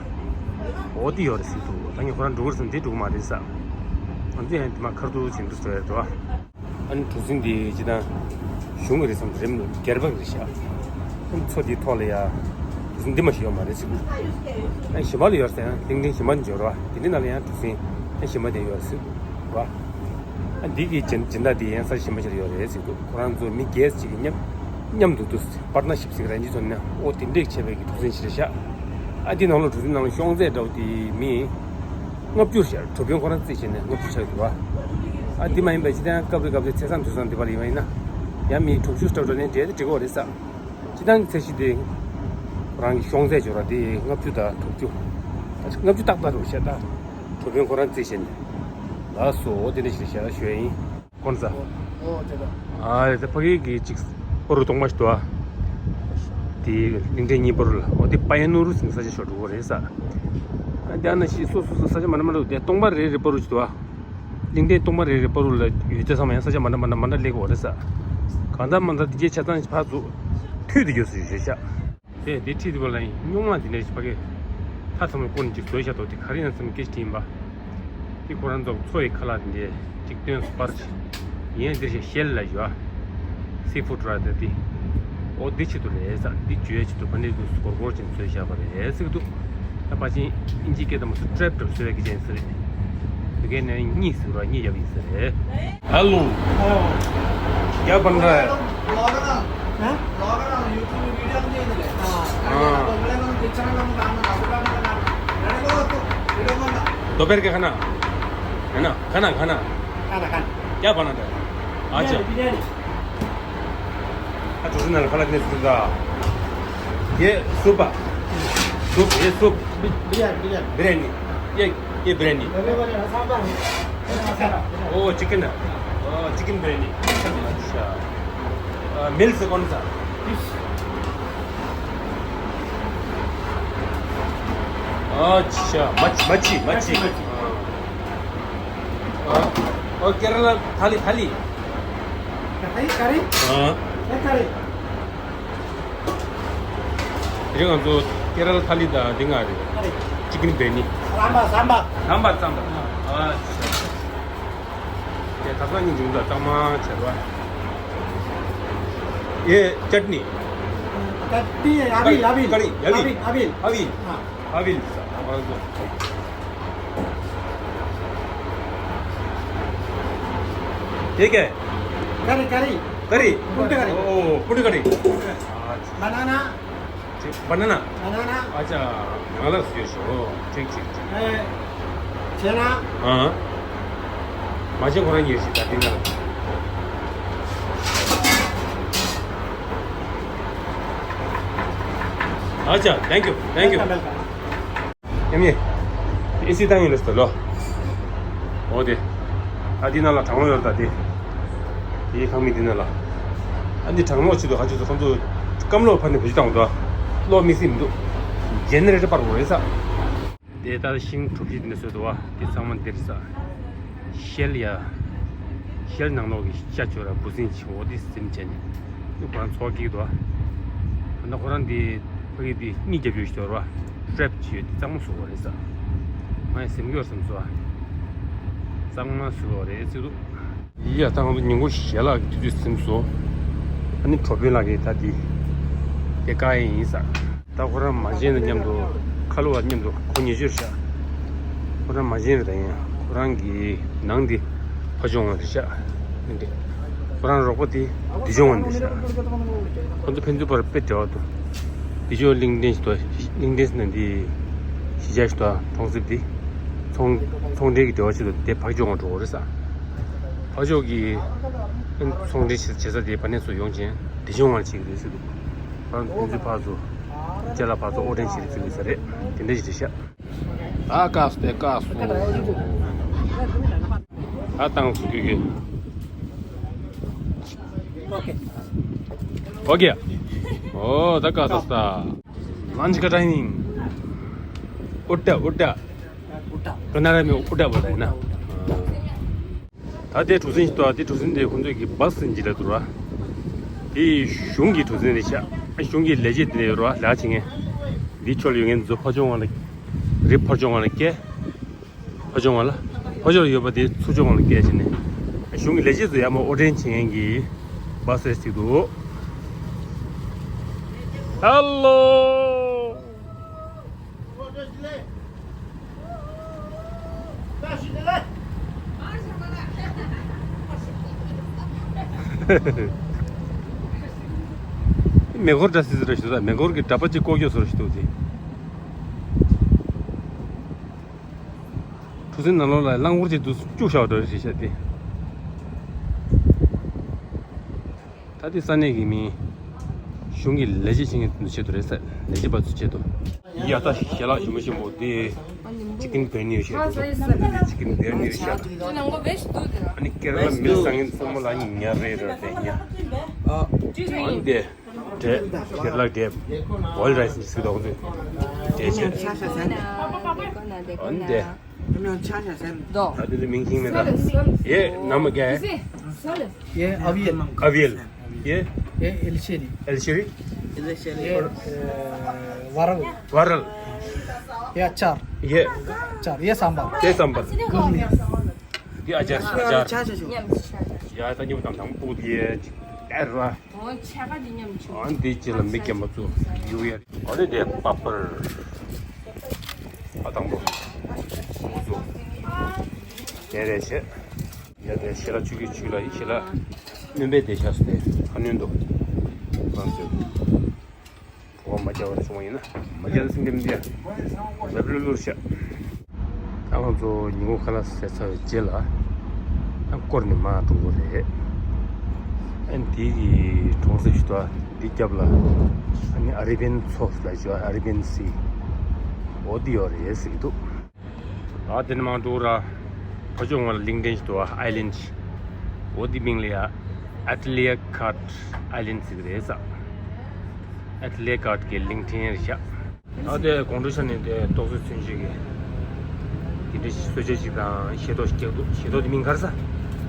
འོ་དེ་ཡོད་རེད་ཟེར་འདུག་ད་ངས་ཁོ་རང་འགྲོ་གི་རེད་ཟེར་ན་དེ་འགྲོ་གི་མ་རེད་ས། ང་ཚོ་ཡང་དེ་མ་ཁར་ཐུག་བྱེད་འདུག་བཟོ་ཡ་འདུག་ཨ། ཨ་ནི་གྲུ་གཟིངས་འདི་ཇི་ལྟར་གཞུང་གི་རེད་བསམ་རིམ་སྒེར་པ་གི་རེད་ཤག་ཨ་ནི་མཚོ་འདིའི་ཐོག་ལ་ཡ་གྲུ་གཟིངས་འདི་མ་ཞིག་ཡོད་མ་རེད་ཟེར་གི། ཨ་ནི་གཞན་པ་ལ་ཡོད་ཟེར་ན་གླིང་ཕྲན་གཞན་པ་འབྱོར་བ་དེ་འདྲའི་ནང་ལ་ཡང་གྲུ་གཟིངས་ཨ་ནི་གཞན་པ་དེ་ཡོད་ཟེར་གི་བ། ཨ་འདི་གི་སྦྱིན་སྦྱིན་བདག་དེ་ཡང་ས་གཞན་པ་ཞིག་ལ་ཡོད་རེད་ཟེར་གི་འདུག་ཁོ་རང་ཚོ་མི་སྒེར་གཅིག་གི་མཉམ་མཉམ་དུ་འདུག་པར་ཊ་ནར་ཤིབ་ཟེར་གི་རང་གི་ཐོག་ནས་ཨོ་དེ་འདྲས་བྱས་པའི་གི་གྲུ་གཟིངས་ཞིག་རེད་ཤག་ཨ་འདི་ནང་ལ་གྲུ་གཟིངས་ནང་ལ་ཤོང་ཚད་འདྲ་བོ་དེ་མི་ལྔ་བཅུ་ཤར་གྲུ་དཔོན་ཁོ་རང་རྩིས་བྱས་ནས་ལྔ་བཅུ་ཆགས་འདུག་བ། ཨ་འདི་མ་ཡིན་པའི་སྤྱི་བཏང་སྐབས་རེ་སྐབས་རེ་ཚེས་བཟང་དུས་བཟང་འདི་པར་ཡིན་པ་ཡིན་ན་ཡང་མི་དྲུག་ཅུ་ལྟ་འགྲོ་ནས་འབྲེལ་ཏེ་འགྲིག་གི་རེད་ས། སྤྱི་བཏང་གི་ཚད་གཞི་དེ་ཁོ་རང་གི་ཤོང་ཚད་འབྱོར་བ་དེ་ལྔ་བཅུ་དང་དྲུག་ཅུ། ལྔ་བཅུ་ཏག་ཏག་རེད་ཤག་ད་གྲུ་དཔོན་ཁོ་རང་རྩིས་བྱས་ནས་ལགས་སོ་དེ་འདྲ་ཞིག་བྱས་ན་ཞུ་ཡ་ཡིན། ཀོན་ས། ཨོ་ཨོ་དེ་ད། ཨ་རེད་ད་ཕ་གི་གི་ཅིག་པོ་རུ་སྟོང་པ་ཞིག་འདུག་ཨ། དེ་གླིང་ཕྲན་གཉིས་པོ་རུ་ལ་ཨོ་དེ་པ་ཡ་ནོ་རུ་ཟེར་ས་ཆ་ཞིག་འགྲོ་གི་རེད་ས། ཨ་དེ་ཨ་ན་ཤི་སོ་སོ་སོ་ས་ཆ་མ་འདྲ་མ་འདྲ་འདུག་དེ་སྟོང་པ་རེ་རེ་པོ་རུ་ཞིག་འདུག་ཨ། གླིང་ཕྲན་སྟོང་པ་རེ་རེ་པོ་རུ་ལ་ཡོད་དེ་ཚང་མ་ཡང་ས་ཆ་མ་འདྲ་མ་འདྲ་མ་འདྲ་སླེབས་ཀྱི་ཡོད་རེད་ས། གང་ལྟར་མ་ལྟར་དེ་རྗེས་ཆ་ཚང་ཕར་ཚུར་མཐུད་དེ་ཡོད་ས་ཞིག་ཡོད་ཤག་དེ་དེ་ཁྲིད་དེ་བ་ལ་ཡིན་སྨྱུག་མ་དེ་འདྲ་ཞིག་ཕ་གི་ཐ་ཚང་མའི་སྐོར་ནས་ཅིག་བཟོས་བཞག་འདུག་དེ་ག་རེ་ཡིན་ཟེར་ན་སྐད་ཆ་དྲིས་ཡིན་པ། དེ་ཁོ་རང་ཚོ་མཚོ་ཡི་ཁ་ལག་དེ་འདྲའི་ཅིག་སྟོན་སྤར་ཅིག་ཡིན་འདིར་ཞིག་ཤེལ་ལ་ཡོད་ཨ། སི་ཕུཌ་ར་དེ་དེ། ཨོ་འདི་ཆེད་དུ་རེད་ས་འདི་བརྗོད་ཆེད་དུ་ཕ་ནས་དུ་སྒོར་སྒོར་ཅན་བཟོས་བཞག་པ་རེད་ཟེར་གི་འདུག་ད་ཕ་ཆེན་ཨིན་ཇི་སྐད་དུ་མ་སུ་ཊེབ་ཊེབ་བཟོས་པའི་སྐད་ཆ་ཡིན་ས་རེད། བོད་སྐད་ནས་གཉིད་ཟེར་བ་གཉིད་བརྒྱབ་ཡིན་ས་རེད། हेलो। क्या बन रहा है? हाँ? हाँ। दोपहर का खाना है ना? खाना, खाना, खाना। खाना, खाना। क्या बना था? अच्छा। बिरयानी। अच्छा, उसने फलक ने सुधा। ये सूप है। सूप, ये सूप। बिरयानी, बिरयानी। बिरयानी। ये ये बिरयानी। ओ चिकन है। ओ चिकन बिरयानी। अच्छा। मिल्स कौन सा? अच्छा, मच्छी, मच्छी। और केरला थाली, थाली। थाली, करी? हाँ। करी। རེད། ང་ཚོ་ཀེ་ར་ལ་ཐ་ལི་དང་འདི་ང་རེད། ཅི་ཀིན་བེ་ནི། སམ་བར། སམ་བར། སམ་བར། སམ་བར། ཨ་ཅི། དེ་ཁ་སང་ཉིན་བྱུང་ད་གཙང་མ་བྱས་རོ། ཨེ་ཅཊ་ནི། ཅཊ་ནི་ཨ་བིལ། ཨ་བིལ། ཀ་རི། ཨ་བིལ། ཨ་བིལ། ཨ་བིལ། ཨ། Avil. ठीक है। करी, करी। करी। पुट्ट करी। ओ, पुट्ट करी। बनाना। ठीक, बनाना। बनाना। अच्छा, बनाना। ठीक, ठीक, ठीक। ए, छेना। हाँ। माजे कोना ये सी ताती ना। अच्छा, thank you, thank you। Welcome, welcome. ཡ་མི། ཨེ་སི་བཏང་ཡིན་ལ་ཟེར་ལོ། འོ་དེ། ཨ་འདི་ནང་ལ་གྲང་མོ་ཡོད་ད་དེ། དེའི་ཁང་མིག་འདི་ནང་ལ། ཨ་འདི་གྲང་མོ་ཆེད་དུ་ཧ་ཅུ་ཚོ་ཁོང་ཚོ་སྐམ་ལོག་ཕ་ནས་བུ་ཅི་བཏང་འདུག་གློག་དམིགས་བསལ་མི་འདུག་ཇེ་ནེ་རེ་ཊར་པར་འོ་རེད་ས། དེ་ལྟར་ཤིང་གྲུ་བཞི་འདི་ནས་བཟོས་འདུག་བ། དེ་ཚང་མ་འདིར་ས། ཤེལ་ཡ། ཤེལ་ནང་ལོགས་ཀྱི་ཤ་ཆོ་ར་འབུ་སྲིན་ཆེ་འོ་དེ་སིམ་བྱས་ནས། དེ་ཁོ་རང་ཚོགས་ཀྱི་འདུག་བ། ད་ལྟ་ཁོ་རང་འདི་ཕ་གི་འདི་གཉིད་རྒྱབ་ཡོད་ཞིག་འདུག་བ། ཊེབ་བྱས་ཡོད་དེ་གཙང་མ་བཟོ་བ་རེད་ས། ང་ཡང་སེམས་སྐྱོ་བསམ་སོང་བ། གཙང་མ་བཟོ་བ་རེད་ཟེར་འདུག་ཡ་ད་ང་ཚོ་ཉིན་གུང་ཞལ་ལག་གི་དུས་ཚོད་ཟིན་སོང་། ཨ་ནི་གྲོ་པོན་ལགས་ཀྱིས་ད་དེ་དེ་བཀག་ཡས་ཡིན་ས། ད་ཁོ་རང་མ་བྱན་དང་མཉམ་དུ་ཁ་ལོ་བ་མཉམ་དུ་ཁོ་ཉེ་ཆོས་ཤག་ཁོ་རང་མ་བྱན་རེད་ད་ཡིན། ཁོ་རང་གི་ནང་དེ་ཕ་ཆུང་བ་རེད་ཤག་ཁོ་རང་རོགས་པ་དེ་བདེ་ཆུང་བ་རེད་ཤག་ཁོ་ཚོ་ཕན་ཚུན་བར་དཔེ་འབྲེལ་བ་འདུག་བདེ་ཆུང་གླིང་ཕྲན་ཞིག་འདུག་གླིང་ཕྲན་ཟེར་ན་འདི་གཞིས་ཆགས་ཤིག་འདུག་གྲོང་གསེབ་དེ་ཚོང་ཚོང་འབྲེལ་གྱི་འབྲེལ་བ་ཆེད་དུ་དེ་ཕ་ཆུང་བ་འགྲོ་གི་རེད་ས། ཕ་ཆོས་ཀྱི་ཚོང་འབྲེལ་བྱེད་ས་དེ་བར་གནས་སུ་ཡོང་ཅན་བདེ་ཆུང་བ་བྱེད་ཀྱི་རེད་ཟེར་འདུག་ཁོ་རང་ཚོ་ཕན་ཚུན་ཕར་ཚུར་ཅ་ལག་ཕར་ཚུར་དབོར་འདྲེན་བྱེད་ཀྱི་ཚུལ་ཡོད་ས་རེད། དེ་འདྲ་ཞིག་རེད་ཤག་ད་བཀག་སྟེ་བཀག་སོང་། ད་བཏང་སུ་ཁྱོད་ཀྱིས། ཨོ་ཀེ། ཨོ་ད་བཀག་སོང་ད། ལན་ཅི་ཀ་ཊའི་མིང་། ཨུ་ཏྲ་ཨུ་ཏྲ། ཀ་ན་ར་མི་ཨུ་ཏྲ་བ་ད་ཡིན་ན། ད་དེ་གྲུ་གཟིངས་ཤིག་འདུག་དེ་གྲུ་གཟིངས་དེ་ཁོང་ཚོས་ཀྱི་བཱ་སི་ཟིན་གྱི་རེད་འདུག་ར། དེ་གཞུང་གི་གྲུ་གཟིངས་རེད་ཤག་གཞུང་གི་ལས་བྱེད་དེ་ཡོད་ར་ལས་བྱེད་མཁན། འདི་ཕྱོགས་ལ་ཡོད་མཁན་ཚོ་ཕ་ཆུང་བ་ལ། རི་ཕ་ཆུང་བ་ལ་སྐྱེལ། ཕ་ཆུང་བ་ལ། ཕ་ཆུང་ལ་ཡོད་པ་དེ་ཚུར་ཆུང་བ་ལ་སྐྱེལ་བྱས་ནས། གཞུང་གི་ལས་བྱེད་ཚོ་ཡར་མར་དབོར་འདྲེན་བྱེད་མཁན་གྱི་བཱ་སི་རེད་ཟེར་འདུག་ཧེ་ལོ། མེ་འཁོར་འདྲ་སི་སི་རེ་ཞིག་འདུག་མེ་འཁོར་གྱི་འདྲ་པ་གཅིག་བཀོག་རྒྱུ་བཟོ་རེ་ཞིག་འདུག་དེ། གྲུ་གཟིངས་ནང་ལོགས་ལ་རླངས་འཁོར་གཅིག་འདུག་བཅུག་བཞག་འགྲོ་རེ་ཞིག་བྱས་ཏེ། ད་ལྟའི་ས་གནས་ཀྱི་མི། གཞུང་གི་ལས་བྱེད་བྱེད་མཁན་ཚོའི་ཆེད་དུ་རེད་ཟེར། ལས་བྱེད་པ་ཚོའི་ཆེད་དུ། ཡ་ད་ཞལ་ལག་ཞིམ་པོ་ཞིམ་པོ་དེ། ཅི་ཀིན་བེར་ནི་ཡོད་ཤག་ཅི་ཀིན་བེར་ནི་ཡོད་ཤག་ཨ་ནི་ཀེ་ར་ལ་མི་ལ་ཟ་མཁན་ཚང་མ་ལ་ཉ་རེ་རེ་རེད་ཉ། ཨ་ནི་དེ། འབྲས། ཞལ་ལག་འབྲས། ཝའིལ་རའི་སི་ཟེར་གྱི་འདུག་འབྲས་ཆེ། འབྲས་ཆེ། ཨ་ནི་དེ། ཨ་དེ་ཚོ་མིང་ཤེས་མེད་ད། ཡེ་ནམ་ག ये अवियल। अवियल। ये ये एलशेरी। एलशेरी। ये अ, वरल। वरल। ये अचार। ये अचार। ये सांभर। ये सांभर। गुगनी। ये अचार, अचार। ཡ་ད་ཉོ་དང་དང་པོ་དེ་ཨེ་ར། ཨ་འདི་ཅི་ལ་མི་སྐྱེ་མ་ཚུ་ཡུ་ཡ། ཨ་ནི་དེ་པ་པར། ཨ་དང་པོ། ཨོ་ཚོ། དེ་རེ་བྱེད། ཡ་དེ་ཞལ་ལག་ཆུ་གི་ཆུ་ལ་ཡི་ཞལ་ལག་སྣོན་པའི་དེ་ཤ་སྟེ་ཁ་སྣོན་དུ། ང་ཚོས། བོ་མ་རྒྱ་བར་བྱུང་བ་ཡིན་ན། མ་རྒྱ་ལ་སེང་ལྡེམ་འདི། རབ་ལུ་ལུ་ཤ། ད་ང་ཚོ་ཉིན་གུང་ཁ་ལག་ཟས་ཚར་བའི་རྗེས་ལ། ཨ་སྐོར་ནས་མར་འགྲོ་དགོས་རེད། ཨ་འདི་གི་གྲོང་གསེབ་ཞིག་འདུག་འདི་རྒྱབ་ལ། ཨ་ནི་ཨ་རེ་བི་ཡན་མཚོ་ལ་ཞུ་ཨ་རེ་བི་ཡན་སི། འོ་འདི་ཡོད་རེད་ཟེར་གྱི་འདུག་ཨ་དེ་ནས་མར་འགྲོ་ར། ཕ་ཕྱོགས་ངོས་ལ་གླིང་ཕྲན་ཞིག་འདུག་ཨ་ཨའི་ལེན་ཌི། འོ་དེ་མིང་ལ་ཡ། ཨེ་ཏི་ལི་ཡ་ཀཱཊ་ཨའི་ལེན་ཌི་ཟེར་གྱི་རེད་ས། ཨེ་ཏི་ལི་ཡ་ཀཱཊ་གི་གླིང་ཕྲན་རེད་ཤག་ཨ་དེ་དགོང་དྲོ་ཆ་ནས་དེ་ཏོག་ཙམ་ཚུན་ཆད་ཀྱི། དེ་འདྲ་ཞིག་གསོལ་ཇ་ཞིག་དང་ཤེལ་ཏོག་ཞིག་སྐྱེལ་འདུག་ཤེལ་ཏོག་དེ་མིང་ག་རེ་ཟ།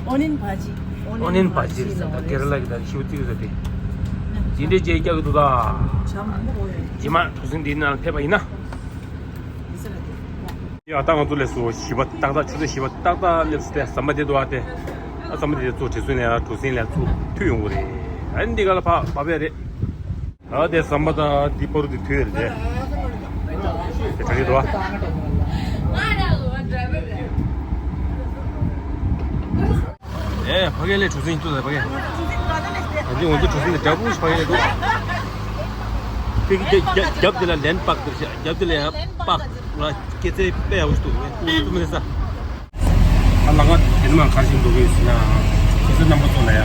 ཨོ་ནིན་བྷ་ཇི། ཨོ་ནིན་བྷ་ཇི་ཟེར་ད་ཀེ་ར་ལ་གི་ད་ཤིའུ་ཙི་ཟེར་དེ། དེ་འདྲ་ཅིག་སྐྱེལ་གྱི་འདུག་ད། རྗེས་མ་གྲུ་གཟིངས་འདིའི་ནང་ཕེབས་པ་ཡིན་ན། ཡ་ད་ང་ཚོ་ལས་སུ་བཞི་པ་ཏག་ཏག་ཆུ་ཚོད་བཞི་པ་ཏག་ཏག་སླེབས་སོང་སྟེ་ཟམ་པ་དེ་འདུག་ཨ་དེ། ཨ་ཟམ་པ་དེ་ཚོ་བྲེལ་སོང་ནས་ཡ་གྲུ་གཟིངས་ལ་ཚུར་མཐུད་ཡོང་གི་རེད། ཨ་ནི་འདི་ག་ལ་ཕ་བ་བས་རེད། ཨ་དེ་ཟམ་པ་དང་འདི་བར་དུ་མཐུད་རེད་དེ། དེ་གྲ་སྒྲིག་འདུག་ཨ། ཨེ་ཕ་གི་ལས་གྲུ་གཟིངས་ཏུ་ད་ཕ་གི། ང་ཚོ་ང་ཚོ་གྲུ་གཟིངས་དེ་འདྲ་པོ་ཞིག་ཕ་གི་ལས་འདུག་ཨ། ཕ་གི་རྒྱབ་དེ་ལ་ལན་པག་དེ་རེད་ཤག་རྒྱབ་དེ་ལ་ཡང་པག་ལ་སྐྱེ་ཚེ་དཔེ་ཡག་པོ་ཞིག་འདུག་ཨེ་ཁུ་ཏུ་མི་ས། ཨ་ལ་ང་དེ་ནས་མར་ག་རེ་བྱེད་འདུག་ཟེར་ན། ཁྱེད་ཚོ་རྣམ་པ་ཚོ་ལ་ཡ།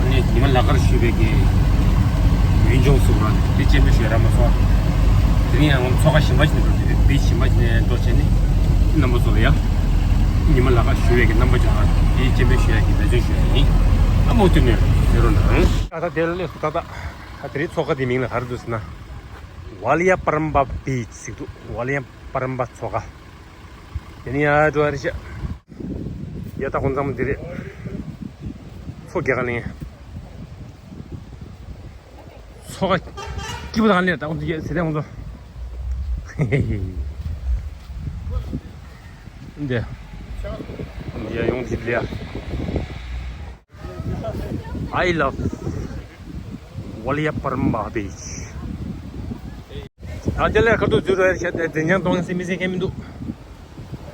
ཨ་ནི་ཉི་མ་ལ་ཀར་ཞུས་པའི་གི་ཡུལ་ལྗོངས་སུ་ར་དེ་སྤྱན་འབུལ་ཞུ་ཡ་རག་མ་སོང་། དེ་རིང་ཡང་ཚོགས་ཁང་གཞན་པ་ཞིག་ནས་འགྲོ་དུས་བི་ཆི་གཞན་པ་ཞིག་ནས་འགྲོ་བྱས་ནས་རྣམ་པ་ཚོ་ལ་ཡ། ཉི་མ་ལ་ཀར་ཞུས་པའི་གི་རྣམ་པ་ཚོ་ལ་དེ་སྤྱན་འབུལ་ཞུ་ཡ་གི་འབད་བརྩོན་ཞུ་ཡ་ཡིན། ཨ་མུ་མཐུད་ནས་གཟིགས་རོགས་གནང་། ཨ་ད་དེ་ལས་སུ་ཏག་ཏག་ཨ་དེ་རིང་ཚོགས་ཁང་དེའི་མིང་ལ་ག་རེ་འདུག་ཟེར་ན། ཝ་ལི་ཡ་པ་རམ་པ་བི་ཆི་ཟེར་འདུག་ཝ་ལི་ཡ་པ་རམ་པ་ཚོགས་ཁང་། དེ་ནས་ཡར་འགྲོ་བ་རེད་ཤག་ཡ་ད་ཁོང་ཚང་མ་འདི་རེད། མཚོ་རྒྱ་གར་གླིང་། མཚོ་ཁ་སྐྱིད་པོ་དང་ལས་ད་ཁོང་ཚོ་ཟེར་ཏེ་ཁོང་ཚོ། འདི། འདི་ཡ་ཡོང་གི་ལས། I love Valiapparamba Beach. ད་དེ་ལས་ཁ་ཐུག་འཛུལ་རོགས་ཡར་བྱས་ཏེ་མཛེས་ཉང་གཏོང་ཡིན་ཟེར་མི་ཟེར་མཁན་མི་འདུག་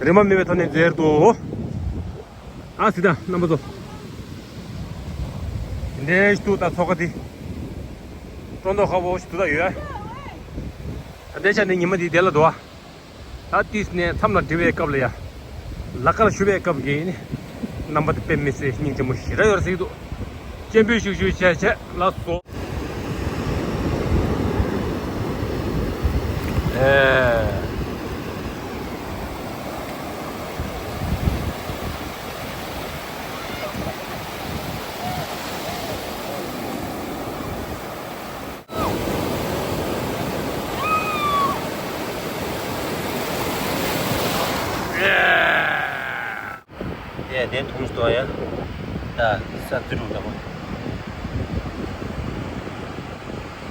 རིན་མ་མེད་པའི་ཐོག་ནས་འཛུལ་ཡར་འདུག་ཨ་སི་ད་རྣམ་པ་ཚོ། དེ་འདྲའི་ཞིག་འདུག་ད་ཚོགས་ཁང་འདི། སྤྲོ་མདོག་ཁ་པོ་ཞིག་འདུག་ད་ཡོད། ད་ལྟའི་ཆ་ནས་ཉི་མ་འདི་བདེ་ལ་འདུག་ཨ། ད་ཏིས་ནས་མཚམས་ལ་འགྲིལ་བའི་སྐབས་ལ་ཡ། ལ་ཀར་ཞུ་བའི་སྐབས་ཀྱི་རྣམ་པ་དེ་དཔེ་མི་སྲིད་སྙིང་རྗེ་མོ་ཞེ་དྲག་ཡོད་རེད་ཟེར་གྱི་འདུག་སྤྱན་འབུལ་ཤུགས་ཤུགས་བྱས་བྱས་ལ་སོ། ཨེ། ཡ། དེ་དེ་མཐོང་སྟོ་ཡ། ད་ས་འཛུལ་འགྲོ་ད་པོ།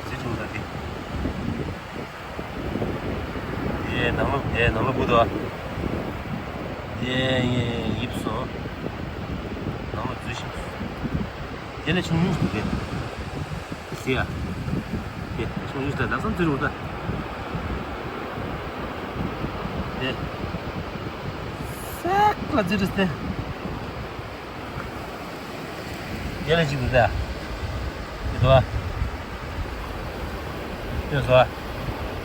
འཛུལ་འགྲོ་ད་དེ། དེ་ནང་ལོགས་དེ་ནང་ལོགས་བུད་དོ། དེ་ཡིབ་སོང་། ནང་ལོགས་འཛུལ་ཤིང་། དེ་ལས་ཆུང་ཉུང་ཞིག་འདུག་གས། ཟེར་ཡ། དེ་ཆུང་ཉུང་ཞིག་ད་ལག་སང་འཛུལ་རུང་ད། དེ། སེག་ལ་འཛུལ་རུང་དེ། དེ་ལས་ཅིག་འདུག་ད། དེ་འདུག་ཨ། དེ་སོ་ཨ།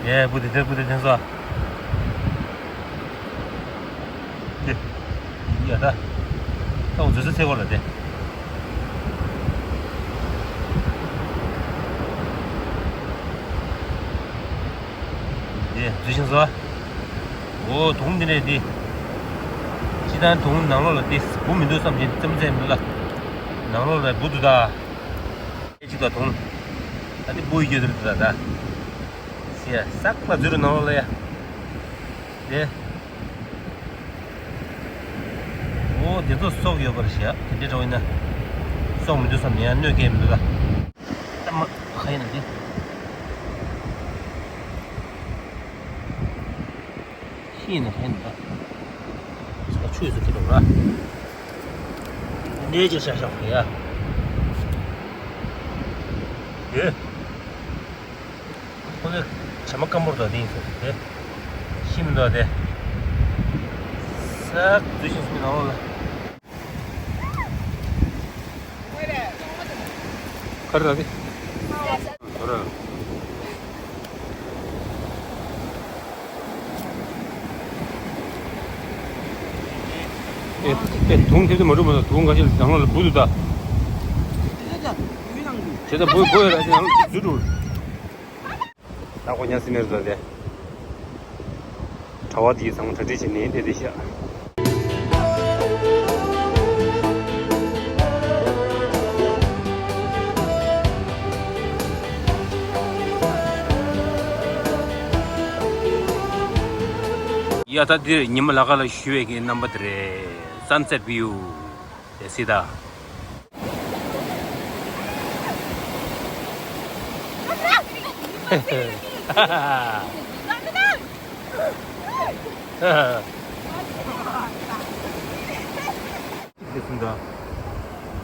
ཡའི་བུ་དེ་དེར་བུ་དེ་དེ་སོ་ཨ། དེ། ཡ་ད། ད་འོ་འཛུལ་ས་ཚེ་གོ་ལ་དེ། དེ་འཛུལ་ཤིང་སོ་ཨ། འོ་དུང་འདི་ནས་འདི། ཅི་ད་དུང་ནང་ལོགས་ལ་འདི་བུ་མི་འདུག་བསམ་གྱི་རྩེད་མོ་རྩེ་མི་འདུག་ལ། ནང་ལོགས་ལ་བུ་འདུག་ད། ཨེ་ཅིག་ད་དུང་། ད་འདི་བུ་ཡི་རྒྱུ་དེར་འདུག་ད་ད། ཟེར་ཡ་ཟག་ལ་འཛུལ་རུ་ནང་ལོགས་ལ་ཡ། དེ། འོ་དེ་ཚོ་སྲོག་ཡོད་པར་བཤད་དེ་འདྲའི་འདྲ་བོ་ཡིན་ན། སྲོག་མི་འདུག་བསམ་ནས་ཡང་གནོད་སྐྱེལ་མི་འདུག་ད། ད་མ་ཧ་ཡིན་ན་འདི། ཤི་ཡིན་ན་ཧ་ཡིན་ད། ས་ཆུ་ཡོད་ས་ཁྱེར་འགྲོ་ར། འདི་འདྲའི་ཅིག་ཤ་ཤ་བ་ཡ། ཡོད། ཁོ་ཚོས་བྱེ་མ་སྐམ་པོར་འདུག་དེ་ཡིན་ཟེར་དེ། ཤིན་འདུག་དེ། ཟག་འཛུལ་ཞིང་སུ་མི་ནང་ལོགས་ལ། ག་རེ་ར་དེ། ག་རེ། ཨེ་ཨེ་དུང་ཐེབས་ཏེ་མ་འགྲོ་མ་ད་དུང་འགའ་ཤས་ནང་ལོགས་ལ་བུད་འདུག་ད། བྱས་ད་བུ་བུ་ཡོད་ར་དེ་ནང་ལོགས་འཛུལ་འགྲོ། ད་ཁོ་ཉལ་སྲིད་མེད་རེད་དེ། གྲྭ་བ་དེ་ཚང་མ་གྲ་སྒྲིག་བྱས་ནས་བསྡད་བསྡད་ཤག་ཡ་ད་འདིར་ཉི་མ་ལ་ཀ་ལ་བཞུ་བའི་གི་རྣམ་པ་དེ་རེད། Sunset view། དེ་སྲིད་ད། དེ་སྲིད་ད།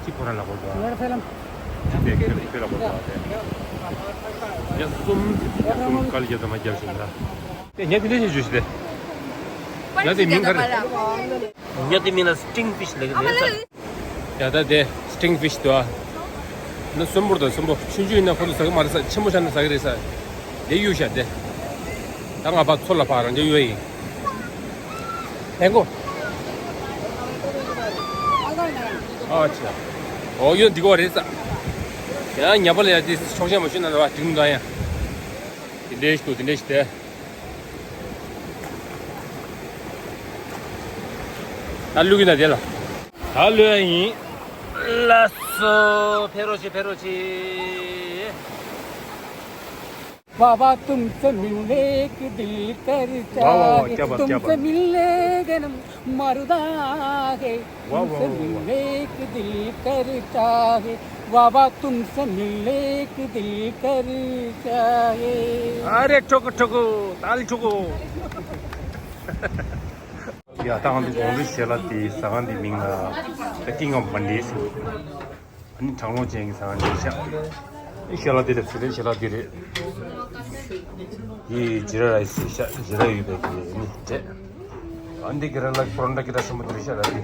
གཅིག་ཁོ་རང་ལ་གོ་དགོས། ངར་ཕེ་ལམ། གཅིག་དེ་ཁྱོད་ཁྱོད་ལ་གོ་དགོས་དེ། ཡ་གསུམ་གསུམ་ག་ལ་རྒྱབ་ཙམ་རྒྱབ་བཞིན་ད། དེ་ཉ་དེ་འདྲ་ཞིག་བྱོས་ཤིག་དེ། ཉ་དེ་མིང་ག་རེ། ཉ་དེ་མིང་ལ་སི་ཊིང་ཕི་ཤི་ལབ་ཀྱི་རེད། ཡ་ད་དེ་སི་ཊིང་ཕི་ཤི་འདུག་ཨ། ན་གསོན་པོ་དང་གསོན་པོ་ཆུང་ཆུང་ཡིན་ན་ཁོ་ཚོ་ཟ་གི་མ་རེད་ས། ཆེན་པོ་ཆགས་ན་ཟ་གི་རེད་ས། དེ་གཡུག་ཤག་དེ། ད་ང་ཕར་མཚོ་ལ་ཕར་རང་ཅག་གཡུག་ཡིན། ཧེ་གོ། ཨ་ཆེ། ཨོ་ཡོད་འདི་གོ་རེད་ས། ཡ་ཉ་པ་ལ་ཡ་དེ་ཆོག་ཤེས་མ་ཞུ་ན་ར་བ་འགྲིག་མི་འདུག་ཡ། དེ་འདྲས་ཤིག་འདུག་དེ་འདྲས་ཤིག་དེ། ད་ལུས་ཀྱི་ན་དེ་ལ། ད་ལུས་ཡིན། ལགས་སོ། ཕེབས་རོགས་བྱེད། ཕེབས་རོགས་བྱེད། वाह वाह तुमसे मिलने की दिल कर वाह, वाह, वाह, चाहे, क्या बात, क्या तुमसे बात। मिलने के न मरदा है, वाह, वाह, तुमसे वाह, वाह। मिलने की दिल कर चाहे, वाह वाह तुमसे मिलने की दिल कर चाहे। अरे ठोको ठोको, ताली ठोको। ཡ་ད་ང་ཚོ་དགོང་དྲོའི་ཞལ་ལག་དེ་ཟ་ཁང་དེའི་མིང་ལ་The King of Mandis ཟེར། ཨ་ནི་གྲང་རླུང་ཅན་གྱི་ཟ་ཁང་ཅིག་ཤག་ཨ་ནི་ཞལ་ལག་དེ་རེད། ཟེར་རེད། ཞལ་ལག་དེ་རེད། འདི་ཇི་ར་རའི་སི་ཤག་ཇི་ར་ཡོད་པའི་གི་ཨ་ནི་འབྲས། ཨ་འདི་གི་ར་ལ་པོ་རོ་ཊ་གི་ར་ཆེན་པོ་དེ་རེད་ཤག་ར་དེ།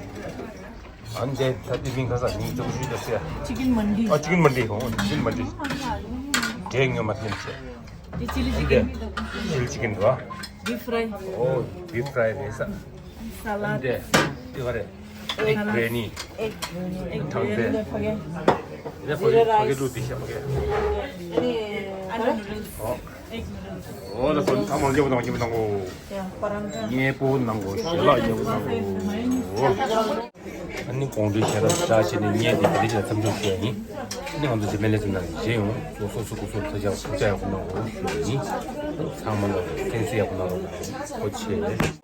ཨ་འདི་ད་དེ་མིང་ག་ས། མིང་ཅུང་ཞིག་ད་ཟེར། Chicken Mandi. ཨ་Chicken Mandi། ཨོ་Chicken Mandi། འབྲས་ངོ་མ་ཐེམ་ཆེ། དེ་chilli chicken. Chilli chicken རེད་བ། Beef fry. ཨོ་beef fry རེད་ས། Salad. འདི་འདི་ག་རེད། Egg biryani. Egg biryani. ཐང་པེ། འདི་ཕ་གི་ཕ་གི་ལུག་འདི་ཤ་ཕ་གི། Aloo noodles. ཨོ། Egg noodles. ཨོ་ལ་སོན་ཚང་མ་མཉེས་པོ་གནང་། མཉེས་པོ་གནང་གོ། མཉེས་པོ་གནང་གོ། ཞལ་ལག་མཉེས་པོ་གནང་གོ། ཨ་ནི་དགོང་དྲོའི་ཞལ་ལག་བཀྲ་ཤིས་ནས་ཉལ་ཏེ་དེ་རིང་མཚམས་འཇོག་ཞུ་ཡ་ཡིན། ཨ་ནི་ང་ཚོ་རྗེས་མའི་ལེ་ཚན་ནང་མཇལ་ཡོང་། སོ་སོ་སོ་སོ་ཐུགས་ཅག་ཐུགས་ཅག་ཡག་པོ་གནང་དགོས་ཞུ་ཡ་ཡིན། ཚང་མ་ལ་བསྟན་སྲིད་ཡག་པོ་གནང་རོགས་གནང་། ཨོ་ཆེ།